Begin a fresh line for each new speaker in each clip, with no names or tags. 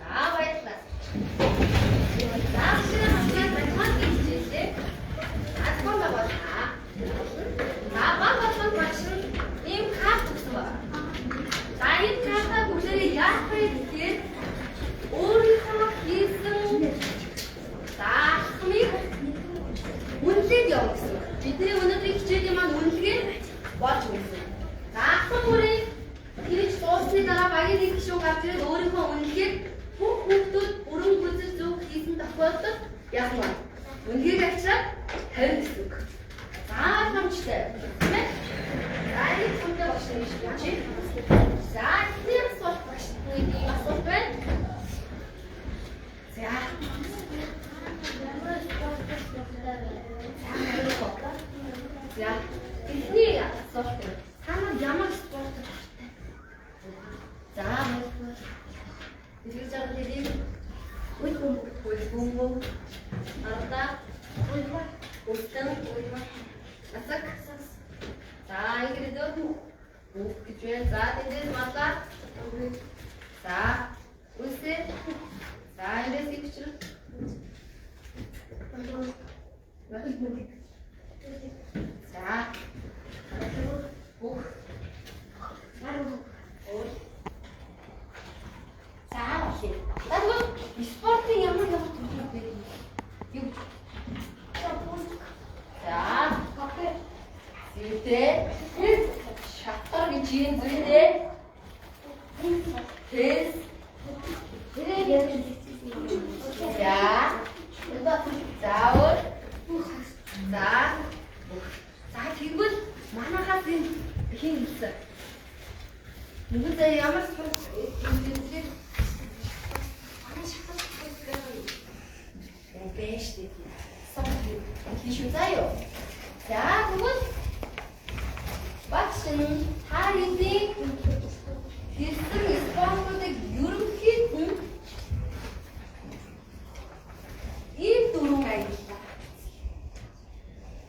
За, баярлалаа. За, шинэ хамтлаг математикийн хичээлээ албан байгууллаа. За, баг болгонд багш нь ийм карт өгсөн байна. За, энэ картаа бүгдээрээ яах вэ гэхээр өөрийнхөө хийсэн за алхмыг үнэлээд явна гэсэн үг. Бидний өнөөдрийн хичээлийн маань үнэлгээ болж өгсөн. За, алхам бүрийг хийж дууссаны дараа багийн нэг гишүүн гарч ирээд өөрийнхөө үнэлгээг бүх хүүхдүүд бүрэн гүйцэл зөв хийсэн тохиолдолд яах вэ? Үнэлгээг авчираад тавина гэсэн үг. За, ойлгомжтой. Тийм ээ? За, энэ хүнтэй багш нар гэж байна. За, эхний асуулт багш нэг ийм асуулт байна. За. За, эхний асуулт. Та нар ямар спортод дуртай? За, баярлалаа. Дэлгэр жаргал хэлье. Үл бөмбөг, үл бөмбөг. Ардаа, үлдэн, асаг. За, ингэж үг гэж байна. За, тэндээс малаа. За, үлсээ. За, эндээс ивчрэл. За. Бүх. Өөр. За, болъё. За, тэгвэл спортын ямар ямар төрөл байдаг юм? Юу гэж? За, зүйтэй. Шатар гэж юм зүйтэй. Тэс. За. За, өөр. За. За, тэгвэл манайхаас энэ хэн хэлсэн? Нүгэн заа ямар спорт хийдэг? Манай шатар спорт гэх юм бэ штэ. Сон хийш үү заа юу? За, тэгвэл багш нь та хэдийн хэлсэн спортуудыг ерөнхийд нь ийм дөрвөн ангиллаа.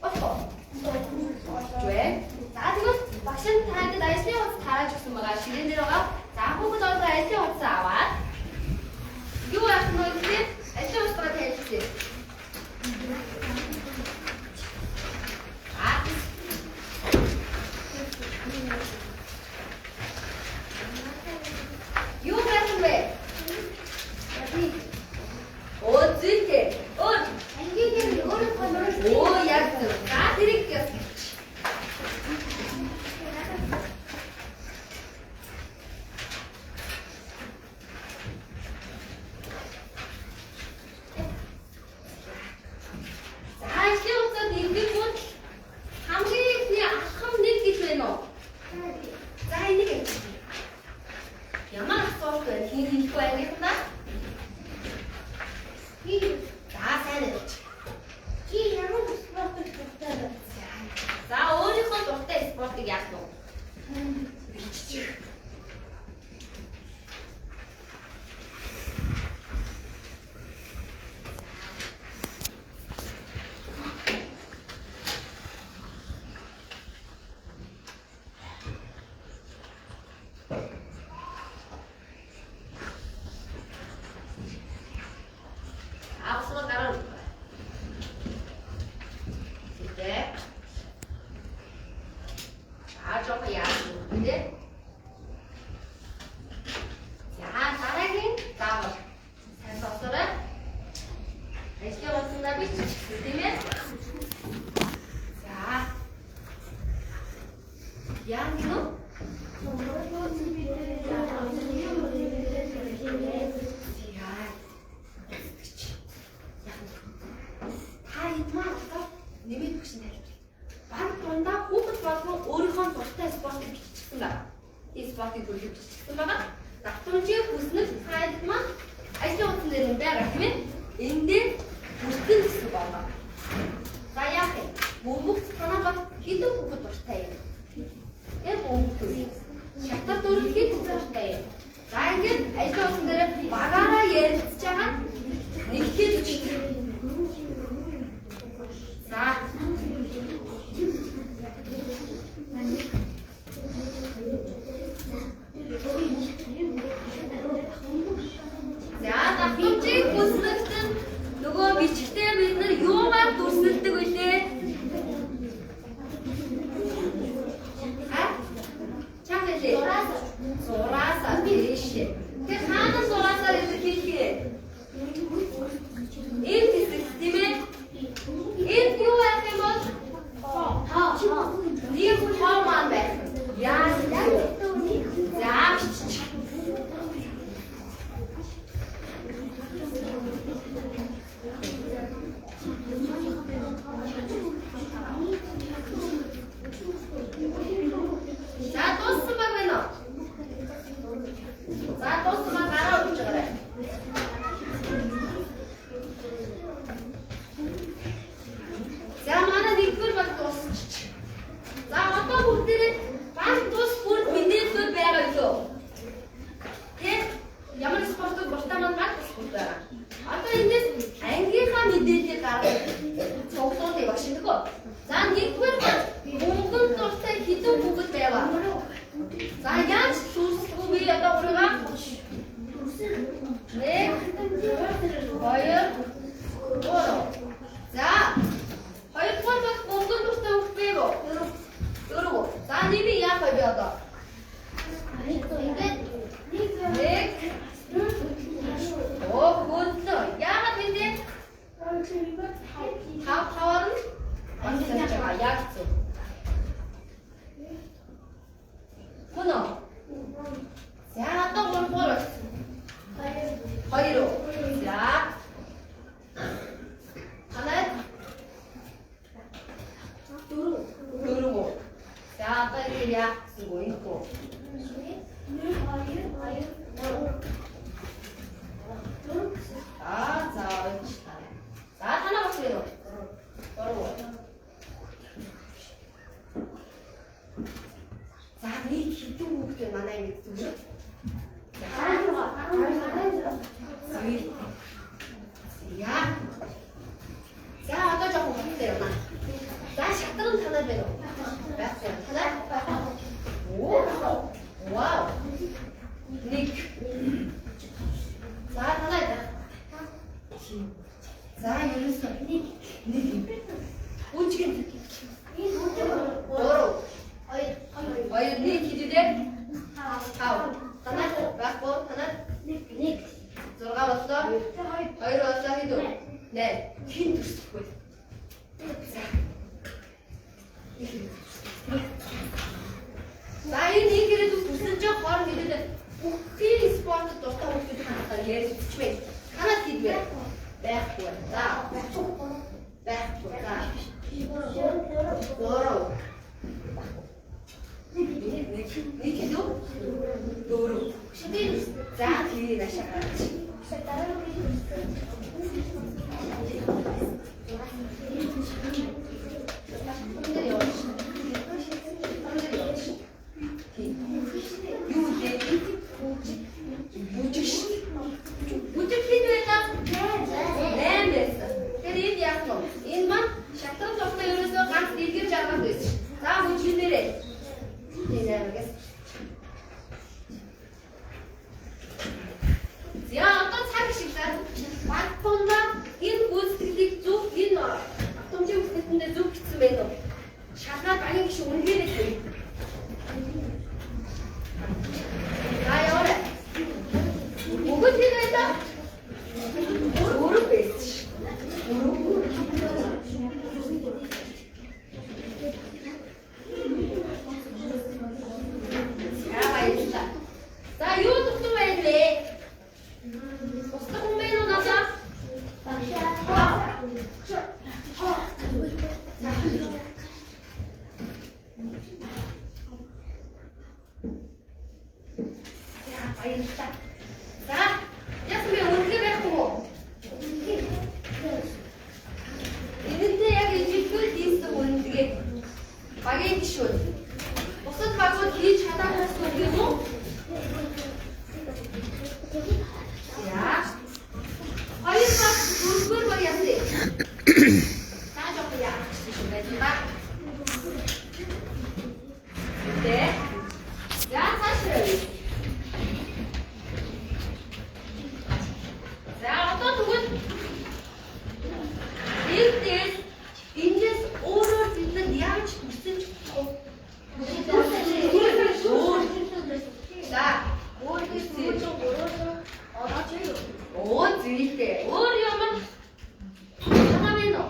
Болох уу? Болж байна. За, тэгвэл багш нь та хэд ажлын хуудас тарааж өгсөн байгаа. Ширээн дээр байгаа. За, хүүхэд болгоо ажлын хуудасаа аваад юу яах нь вэ гэхээр ажлын хуудасгаа танилцъя. А юу байх вэ? Оо, зүйтэй. Өөр. Оо, яг зөв. За, тэрийг яс. За, ажлын хугацаанд ингэнгүүт хамгийн эхний алхам нэг гэж байна уу? За, энийг ажиллая. Ямар асуулт вэ? Хэн хэлэхгүй ангийнхнаа? За, сайн ажиллаж. За, өөрийнхөө дуртай спортыг яах вэ? Биччих. Авсан гараа. Тэ. За, жоохон яах вэ? Тэ? За, дараагийн заавал. Сайн сонсоорой. Ажлын хуудсандаа бичих, тийм ээ? За. Яа гэнэ? Та хэд маань одоо нэмээд багш нь тайлбарлая. Баг дундаа хүүхэд болгон өөрийнхөө дуртай спортыг биччихсэн байна. Энэ спортын төрлийг биччихсэн байгаа. Давтамжийн хүснэл та хэд маань ажлын хуудсан дээр нь байгаа, тийм ээ? Энэ дээр бүртгэн гэсэн байна. За, яах юм? Бөмбөгт танаа баг хэдэн хүүхэд дуртай юм? Яг бөмбөгт. Шатар дөрөв хэд хүүхэд дуртай юм? За, ингээд ажлын хуудсан дээр багаараа ярилцж байгаа нь нэгтгэж өчтөр. За, Мэдгүй. За нэгдүгээр бөмбөгөн дуртай хэдэн хүүхэд байв? За яаж дүрслэх вэ одоо гурыгаа? 1 2 3. За хоёрдугаар бас бөмбөгөн дуртай хүүхэд байв уу? 4. За нэмий яах вэ би одоо?
Ингээд
1 Оо хөндлөө. Яагаад вэ? 5 5-аар нь онцлож байгаа. Яг зөв. Мөн үү? За одоо 3 дугаар болсон. 2. За. Танай
4.
4. За одоо ингэ яах гэсэн гоо энэ хүү.
1 2 2 3. 4.
За за ойлголоо. За танаа бас вэ? 3. За нэг хэдэн хүүхэд вэ манай ингэ зүгээр.
16.
Зүйл. Яа. За одоо жоохон хаттай явна. За шатран танаад байна уу? Байхгүй. Танаа? Оо. Вау. Нэг. За танаа. За ерөөсөө
1.
нэг юм. Үжигэн.
1
3.
2
2 1 хэдүүлээ?
5.
5. Танаа байхгүй. Танаа
1 1.
6 боллоо. 2 боллоо хэд вэ? 8. Хэн дүрслэх вэ? За. За энэ нэг хэрэг дүрсэн чинь хооронд хэдүүлээ бүхий спортод дуртай хүүхдүүд хандахаар ярьж үзчихвэ. Танаад хэд вэ? Байхгүй. За. Байхгүй. За. 3. Нэг нэг хэд вэ? 4. За тэрийг ашаа гарч. Өндөр явуулж. Өндөр явуулж. Тийм. Юу вэ? Бүжиг шүү. Бүжиг хэд байлаа? 8 байсан. Тэгэхээр энд яах вэ? Энэ маань шатран дуртай ерөөсөө ганц дэлгэр жаргал байсан. За бүжигнэрээ. Тийм 8 гэсэн. За одоо цаг шиглээ. Багтунаа энэ гүйцэтгэлийг зөв энэ автомжийн гүйцэтгэлэндээ зөв бичсэн байна уу? Шалгаад багийн гишүүн үнэлгээний тавь. За яваарай. Өгөл хэд байлаа? 4 байсан ш. 4. За баярлалаа. За юу тутам байна вэ? Туслах хүн байна уу надаа? За баярлалаа. За яасан бэ? Үнэхээр байхгүй уу? Энэнтэй яг ижилхэн хийсэн үнэлгээ. Багийн гишүүн. Бусад багууд хийж чадаагүй үг юм уу? За. Хоёр баг дөрөвдүгээр баг яасан бэ? За жоохон яах гэсэн юм байна ба. Тэ. За цааш явъя. За одоо тэгвэл эндээс эндээс өөрөөр бидэнд яаж дүрсэж чадах вэ? Өөр. За, өөр дүрсэж. Оо зүйтэй. Өөр юм санаа байна уу?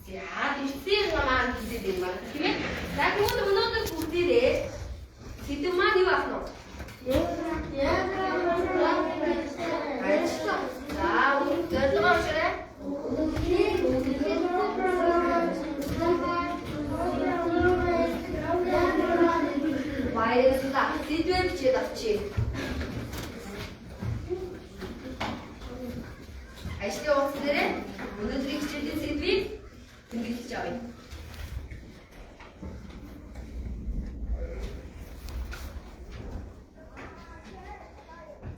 За, дүрсээр маань хийдэг юм байна. Тийм ээ? За тэгвэл өнөөдөр бүгдээрээ сэдэв маань юу аах нь вэ? Баярлалаа. За, зорилгоо уншаарай. Баярлалаа. Сэдвээ бичээд авчи. Ажлын утас дээрээ өнөөдрийн хичээлийн сэдвийг тэмдэглэж авъя.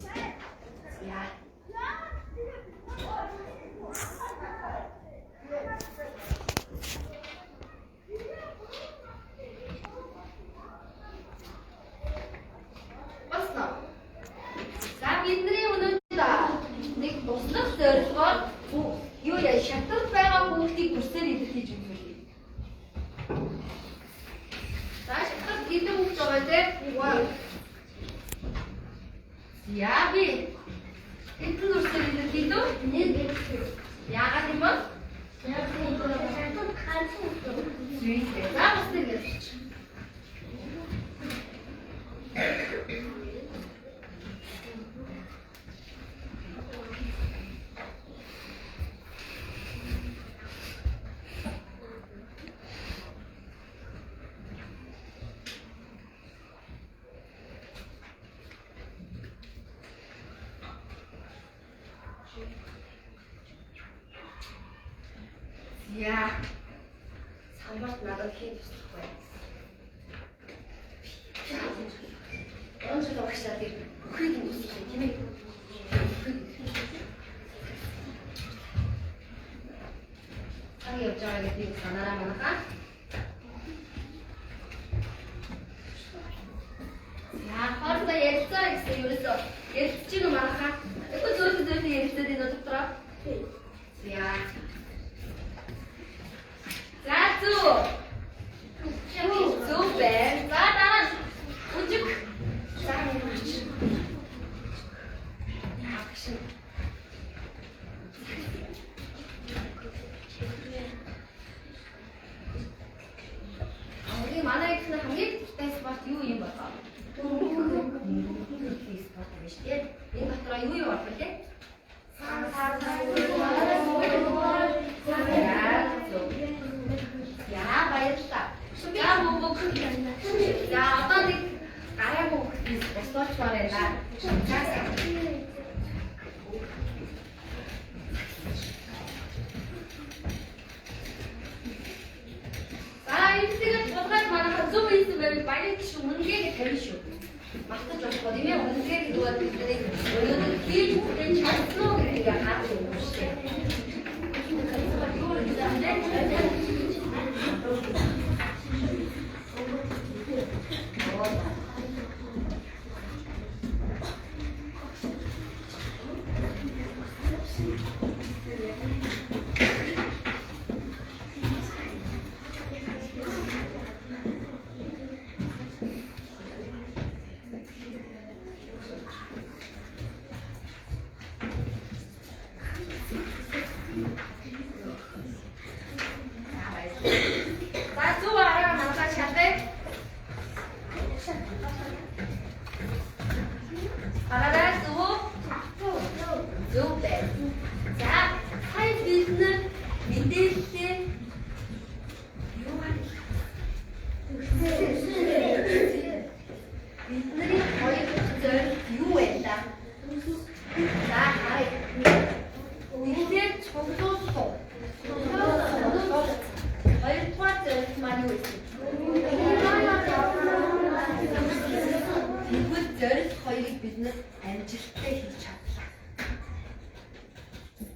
За. Шатарт байгаа хүүхдийг дүрсээр илэрхийлж үзүүлье. За шатарт хэдэн хүүхд байгаа те? За би хэдэн дүрсээр илэрхийлв?
Нэг.
Яагаад юм бэ?
Шатарт ганцхан хүүхд.
Зүйтэй. За бас нэг ярьчих. За. Самбарт надад хэн туслах вэ? Онцлог багшаа тэр бүхийг нь туслах юм тийм ээ. Цаг явж байгаа гэдгийг санаараа манайхаа. За, хоорондоо ярилцаа гэсэн ерөөсөө ярилцж гинүү манайхаа. Тэгэхгүй зөөлөн зөөлөн ярилцаад энэ дотроо. За. За зү. Зүг байна. За дараа нь үжиг. За нэг ач. Яа гшин. Хамгийн манай их хамгийн дуртай спорт юу юм бэ? Төрлийн спорт юм шүү дээ. Энэ дотроо юу юу орох вэ? За баярлалаа. За бөбөг. За одоо нэг гараагүй хүүхдээс босоочмаар байна. За За энэ тэгээд тулгаад манайха зөв хийсэн байвал баяр гişү үнэгээ гэж тавина шүү. Мартаж болохгүй тийм ээ. Үнэгээ гэдэг бол бидний өнөөдөр хийж бүтээж чадсан уу гэдгийг харж өгнө шүү дээ. За зөв арга манайхаа шалгая. Хараарай зөв үү? Зөв байна. За сая бид нар мэдээлэлээ юугаар бидний хоёр зорилт юу вэ да? За харъя. Нэгдүгээр цуглуулсан. Хоёрдугаар зорилт маань юу вэ? Тэгвэл зорилт хоёрыг бид нар амжилттай хийж чадлаа.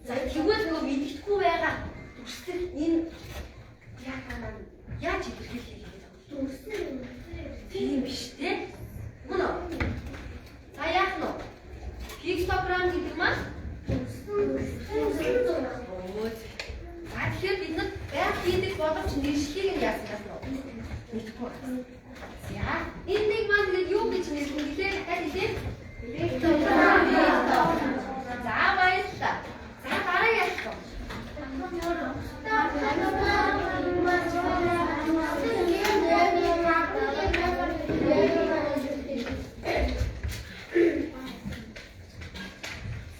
За тэгвэл нөгөө мэддэхгүй байгаа дүрслэл энэ яг маань яаж илэрхийлэх юм бэ? Тийм биш те? Мөн үү? За яах нь вэ? Пиктограм гэдэг маань өө. За тэгэхээр бид нар байг хийдэг боломж нэршлийг нь яасан гэсэн үү? Мэдэхгүй байна. За энэ нэг маань тэгээд юу гэж нэрлэх гэлээ дахиад хэлээ. За баярлалаа. За дараа яах вэ?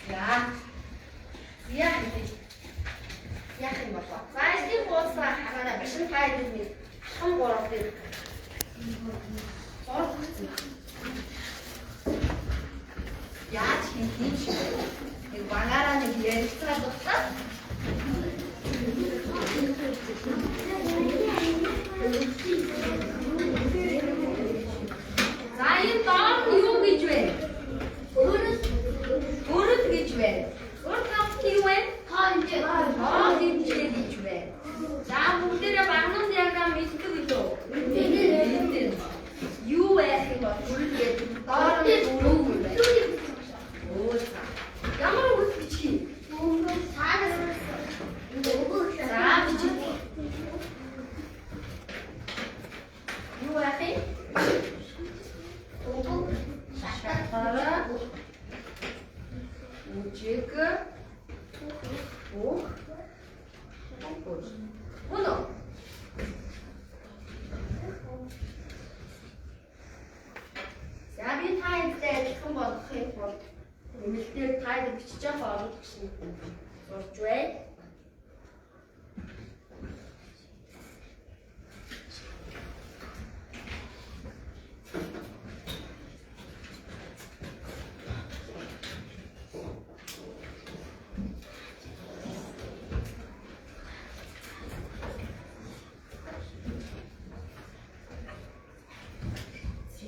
За. Яах юм бэ? Яах юм бол? За ажлын хуудасаа хараарай. Биш нь та хэд нэг алхам гурав дээр зураг өгсөн байна. Яаж хийх юм шиг нэг багаараа нэг ярилцаад утаа. За энэ доор нь юу гэж вэ? Өрөл гэж вэ? Урд тавт юу вэ? Тоо хэмжээ гэж вэ? За бүгдээрээ багнын диаграм мэддэг үлээ? Мэддэг. Юу байх юм бол өрөл гэдэг доор нь өрөөг юм байна. Өө за. Ямар үйл бичих юм? 1 бүх бүр. Мөн үү? За би та хэдтэй адилхан болгохын тулд нэмэлтээр та хэд бичиж явах оруулах гэсэн зурж бай.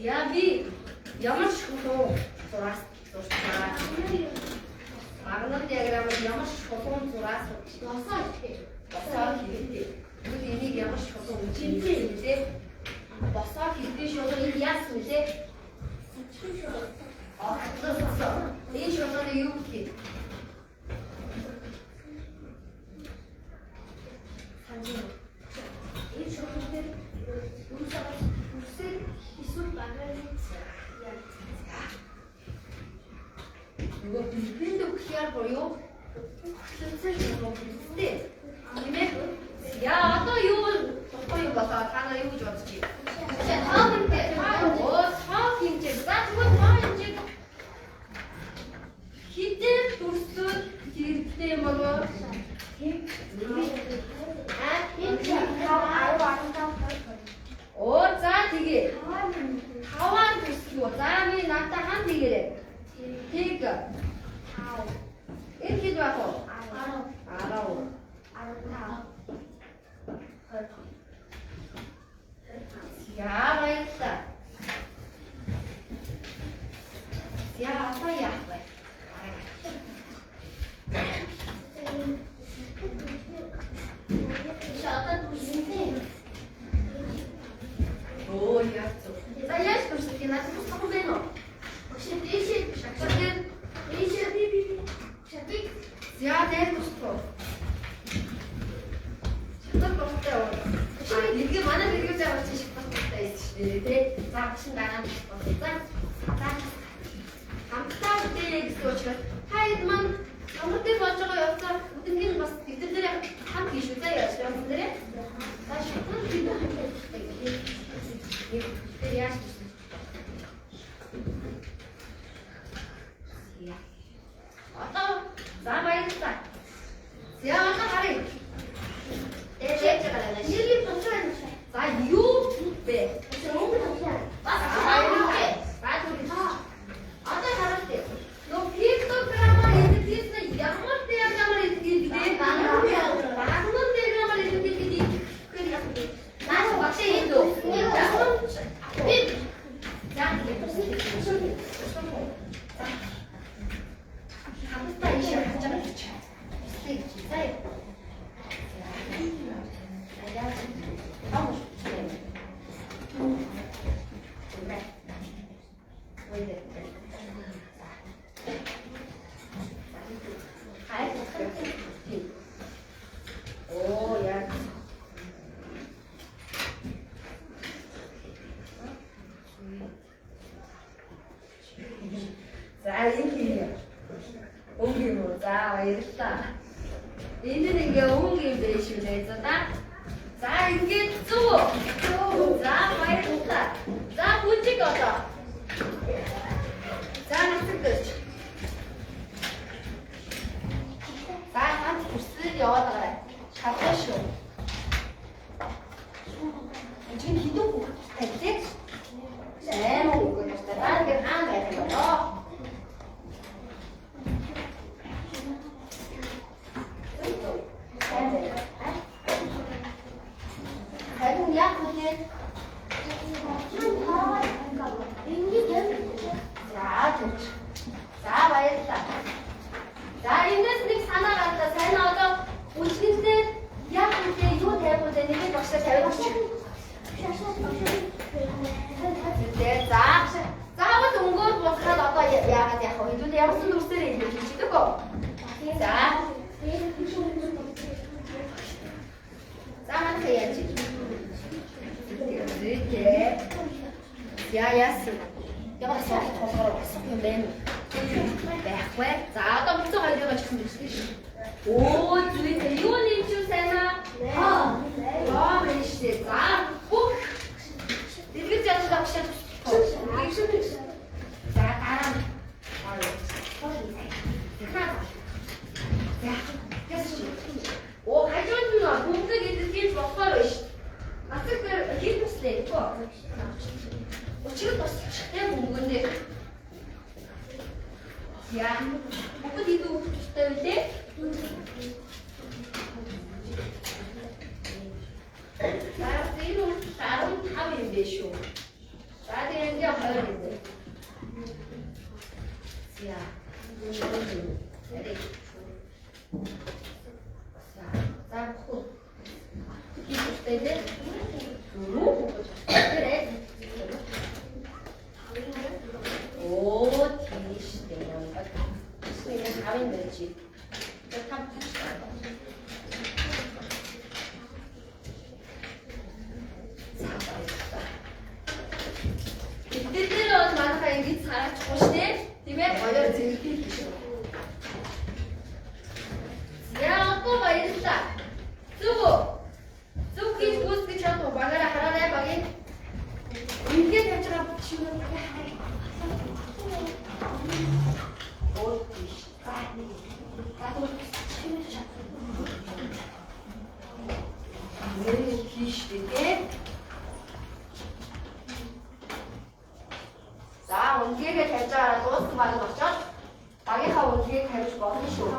За би ямар шулуун зураас зурж байгаа. Багнан диаграммаар ямар шулуун зураас
Босоо ихдээ.
босоо хэрэгтэй. Тэгвэл энийг ямар шулуун үжигдсэн юм бэ? Босоо хэрэгтэй шулуун энэ яасан бэ? Огтлсон. Энэ шулууныг юу гэх юм?
Энэ шулуун дээр юусаа үсэр эсвэл багааны яа.
Нөгөө перпендикуляр буюу хөтлөнцөл шулуун хэрэгтэй. Тийм ээ? Я одоо юу болохгүй юм болоо та нар юу гэж бодож байна?
Тоо хэмжээ.
Оо, тоо хэмжээ. За тэгвэл тоо хэмжээг хэдээр дүрслүүл хэрэгтэй юм болов?
Энэ 5 10 15
Оо, за тэгээ. Таваар дүрслүү. За би надтай хамт хийгээрэй. Тэг. Энэ хэд байх вэ? 10.
10 15 20.
За баярлалаа. За одоо яах вэ? Оо, яах вэ? За яаж дүрслэх юм? Надад тусах юм байна уу? Шагшаа дээр за дээр дүрслэх үү? Шатар дуртай уу? А нэгэн манай мэрэгжил авч чи шатар дуртай байсан шүү дээ, тий? За багш нь дараа нь дүрслэх. За за хамтдаа үтээ гэсэн учраас та хэд маань ямар дээр болж байгаа явцаа үдэнгийн бас тэдэн дээр хамт хийш үү? За яаж явсан дээрээ? За шатар бид хамт ажилладаг гэх. Нэг дээр яаж дүрслэх? Я. Одоо за баярлалаа. За одоо харъя. Дээшээ гараа. За юу бэ? За түр. Одоо харуулъя. Нөө пиктограммаар илэрхийлсэн ямар диаграммаар илэрхийлдэг вэ? Багнан диаграммаар илэрхийлдэг гэхээр яах вэ? Наа багш ийм дөө. За За. Хамтдаа ийшээ харж байгаа гэж. Бислээ гэж. За. За яаж? Том. Оо яа. За энэ юм. Өнгө юм уу? За баярлалаа. Энэ нь ингээ өнгө юм байх шүү дээ. За та. За ингээд зөв үү? За баярлалаа. За бүжиг одоо. За нацаг дөрч. За хамт хүсэл яваад байгаа. Шалгах шүү. Бүжиг нь хэдэн хүүхэд дуртай билээ? Амар хүүхэд дуртай. За ингээд хаана байх юм болоо? Сайн байна. Харин яг үлээ. За түр. За баярлалаа. За энэс нэг санаа гарлаа. Сайн одоо бүжгэлээр яг үлээ юу тавих вэ? Нэг багшаа тавиад өгч. За заавал өнгөөр буулгаад одоо яагаад яах вэ? Хэдүүлээ ямарсан дүрсээр илэрхийлж идэг үү? За. За манайх яаж вэ? Зүйтэй. Я яасан? Ямар асуулт толгоор асуух юм бэ? Байхгүй. За одоо буцаа хоёрыг ч гэсэн төсгөн шүү. Өө зүгээр юу нэмж юу сайн аа? Тоо байна шүү дээ. За бүх дэлгэр жадал авчаад за дараа нь. За. Яс чи. Оо хажууд нь бөмбөг идэлгийж болохоор биш. Гацэг дээр хэр туслээ гэх. Учир нь тусчих те бөмбөгөн дээр. Я. Бүгд идэв өгөх туфтай үлээ. За энэ бол 15 юм биш үү? За тэгээ ингээ 20 юм дээ. За. За бүх хийх туфтай дээ. Дөрөв хөгж. Тэр Оо тийш дээ. Энэ хавын байж. Тэр там Тэд дээр бол манайхаа ингэж хараачихгүй шүү дээ. Тийм ээ? Гоёор зэрэгтэй л шүү. За одоо баярлалаа. Зөв үү? Зөв хийж гүйцэтгэж чадах уу? Багаараа хараарай багийн. Ингээд тавьж байгаа шүүмээр хараа. Оо тийш. За нэг. За тэгвэл шүүмээр чадах. Нэр тийш дээ. За үнгээгээ тавьж байгаараа дууссан баг нь очоод багийнхаа үнгийг тавьж болно шүү.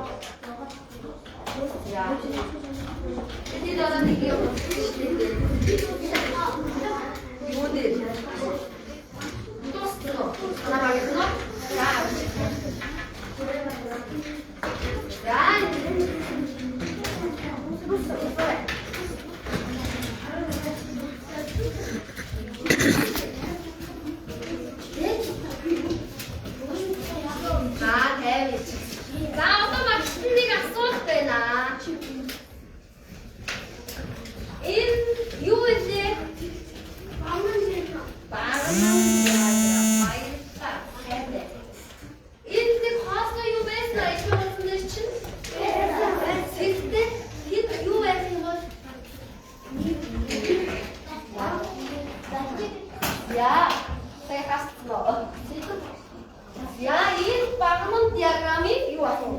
За. Тэний дараа нэг юм шүү дээ. Юу нэр? Дууссан уу? Манай багийнх нь? За. За. За 50. За одоо багш нэг асуулт байна. Энэ юу вэ? Баган баярлалаа. Хайртай. Энэ нэг хоосоо юу байсан аа? Илүү болсон дээр чинь? Тэгэхдээ хэд юу байсан юм бол? Яа, сая хассан уу? Я энэ багнан диаграммыг юу асуу?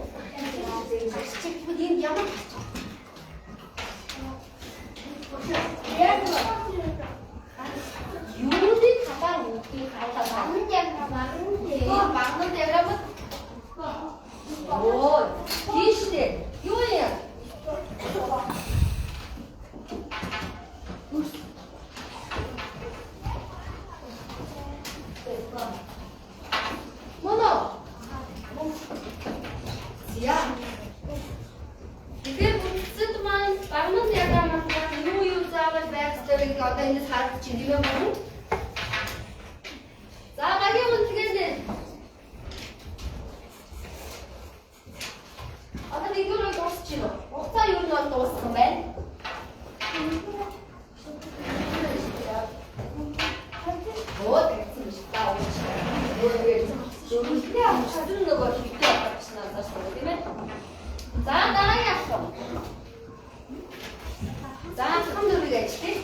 Багш чи энэ ямар багш? Юуны талаар үгийг хавтаа багнан диаграмм. Багнан диаграмм. Оо, тийш дээ. Юу юм? Мөн үү? За. Тэгэхээр бүтцэд маань багнан диаграмм маань юу юу заавал байх ёстой вэ гэдгийг одоо энэс харагдаж байна тийм ээ мөн? За багийн үнэлгээнд одоо нэгдүгээр үе дуусч байна уу? Хугацаа юу нь бол дууссан байна. Оо тэгсэн биш та уучлаарай. Өөр дөрвөлтэй амжсан нөгөө хэрэгтэй болчихсон анзаарсан тийм ээ. За дараагийн асуулт. За хам дөрвийг ажиллая.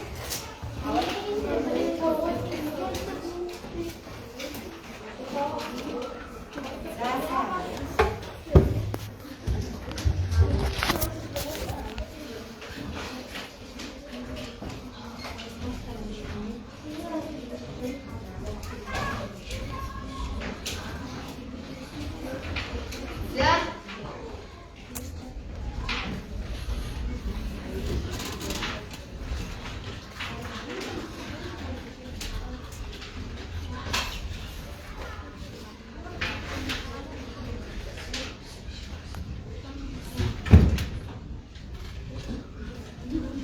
За За.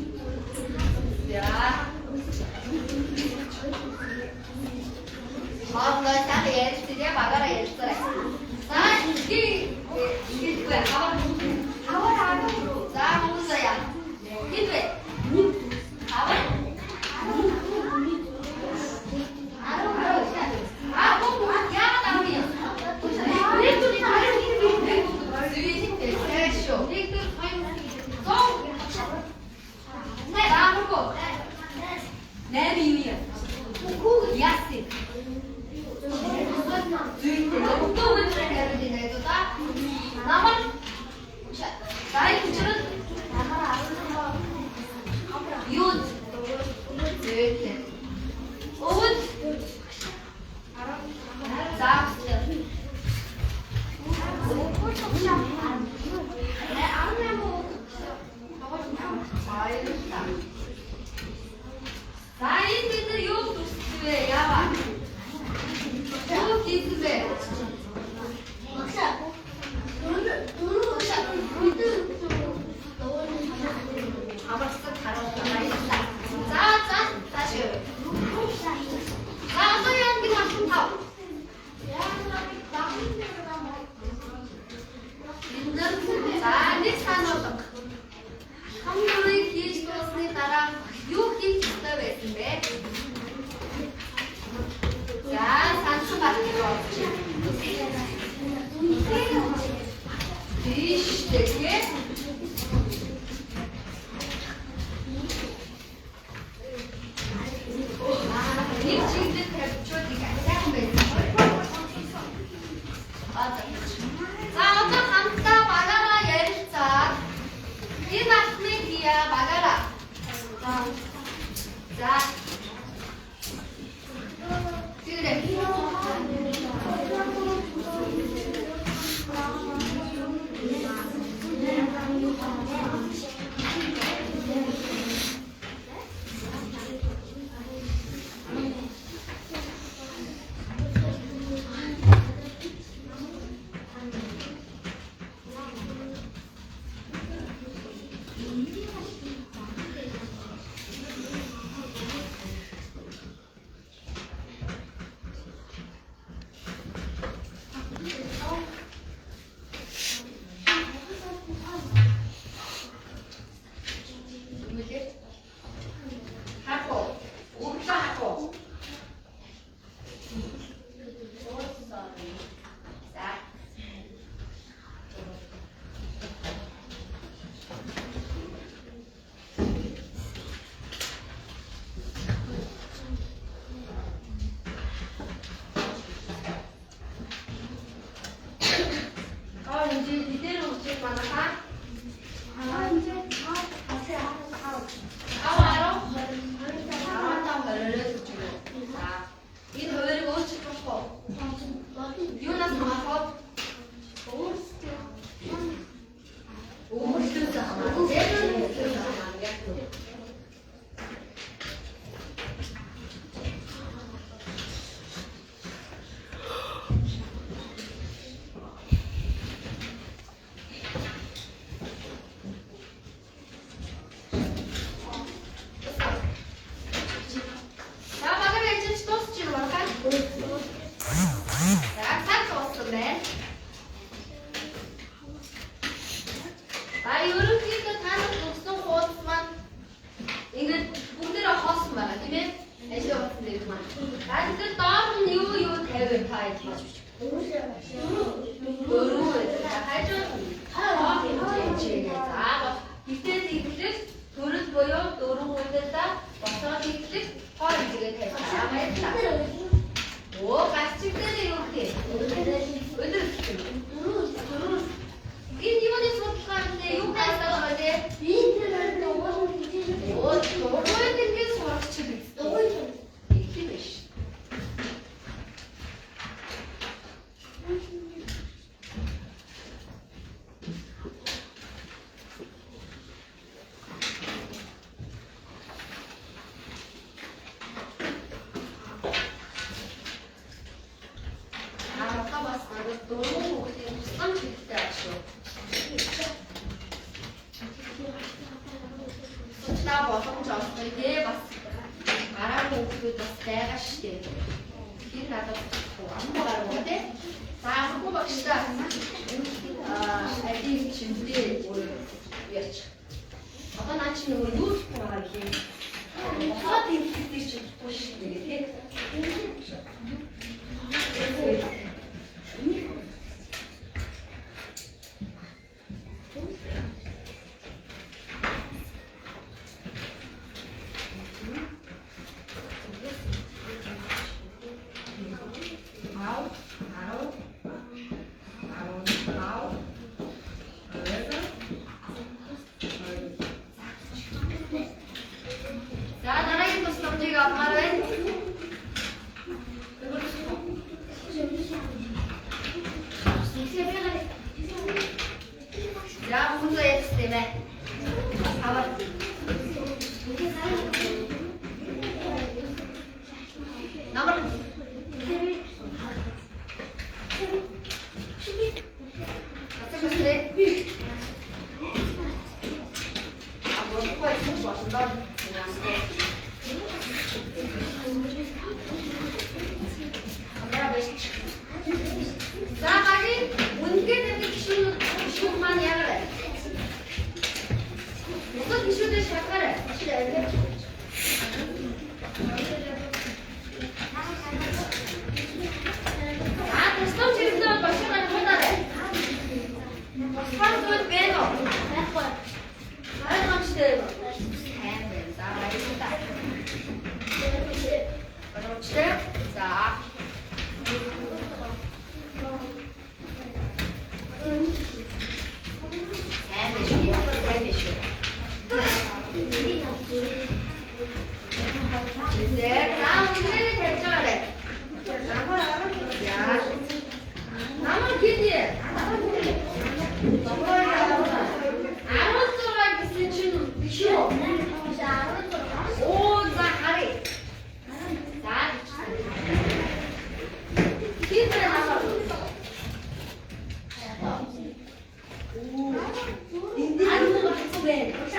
За. Хоолой сайхан ярилцъя, багаараа ярилцаарай. За, ингээ хавар хавар 14. За, хүмүүс заяа. Хэд вэ? Хавар 10. А, бүх яагаад 10 юм? Сайн шүү. 1 4 2 100. За мөргөө. 8 юу юм? Хүүг яасан? Зүйтэй. Өгдөө өгөх хариулт энэ найзуудаа. Намар. За энэ хүчрэл юу? Зүйтэй. Өвөд. За. Баярлалаа. За энэ бид нар юу дүрсэлсэн бэ? Яава. Юу хийсэн бэ? Амарсан харуулсан баярлалаа. За за цааш яв. За одоо яа нэг алхам тав. Бид нар за нэг сануулга. Алхам дөрвийг хийж дууссаны дараа юу хийх ёстой байсан бэ? За сансан багтаа болж. Тийш дээ. Нэг чиглэл тавьчвал их сайхан байсан. За одоо хамтдаа багаараа ярилцаад энэ алхмыг хийе багаараа. За. Тэгэрэй. Нүлээ. Харах уу? Өглөө харах уу? За. Аа энэ бид нэр үчиг манайхаа 5 10 15 20-оос үчиг. За. Энэ хуваарийг өөрчилж болох уу? Юунаас хамаарах вэ? Өөрчлөөс хамаарах. Өөрчлөөс хамаарах. Яг зөв. За багаар ажиллаж дуусчих юм байна. За цаг дууссан байна. За ерөнхийдөө та нар өгсөн хуудас маань ингээд бүгдээрээ хоосон байгаа тийм ээ? Ажил явуулсан дээр маань. За тэгэхээр доор нь юу юу тавив та гэж дөрөв. За хажууд нь тоо хэмжээгээ. За бол хитээс эхлэх төрөл буюу дөрвөн хуудасаа босоод эхлэх тоо хэмжээгээ тавьсан. Баярлалаа. Оо гарчиг дээр юу гэх юм? Өдөр. Энэ юуны судалгаа юм бэ? Юу гайсаад байгаа вэ? Оо дургуй гэдгийг сурч биз. Их юм биш. А одоо бас надад дөрвөн хүүхдийн тусламж хэрэгтэй байх шүү. Судлаа боломж олгоё дээ бас гараагүй хүүхдүүд бас байгаа шүү дээ. Тэр надад амгүй гараагүй тий. За амгүй багштай аа алийг чимдээ өөрөө ярьж. Одоо наа чи нөгөө юу хийх байгаа юм? Босоод хэлэхдээ чи чадахгүй шүү дээ тий. За хүн зөө яасан юм бэ? Аваа. Номер. За багийн үнэхээр тавьдаг гишүүн маань ямар вэ? Бусад гишүүдээ шалгаарай. За тусламж хэрэгтэй бол багшийнхаа хуудаарай. Туслах зүйл байна уу?
Байхгүй.
Ойлгомжтой юм уу? Сайн байна. За баярлалаа. Боломжтой. За. Сайн байна шүү. Сайн байна шүү. За үнэхээр тавьж байгаарай. За. Намар хэд вэ? 16 гэсэн чинь биш үү? Оо за харъя. За. Хэд вэ намар? Энд нь хэцүү байна.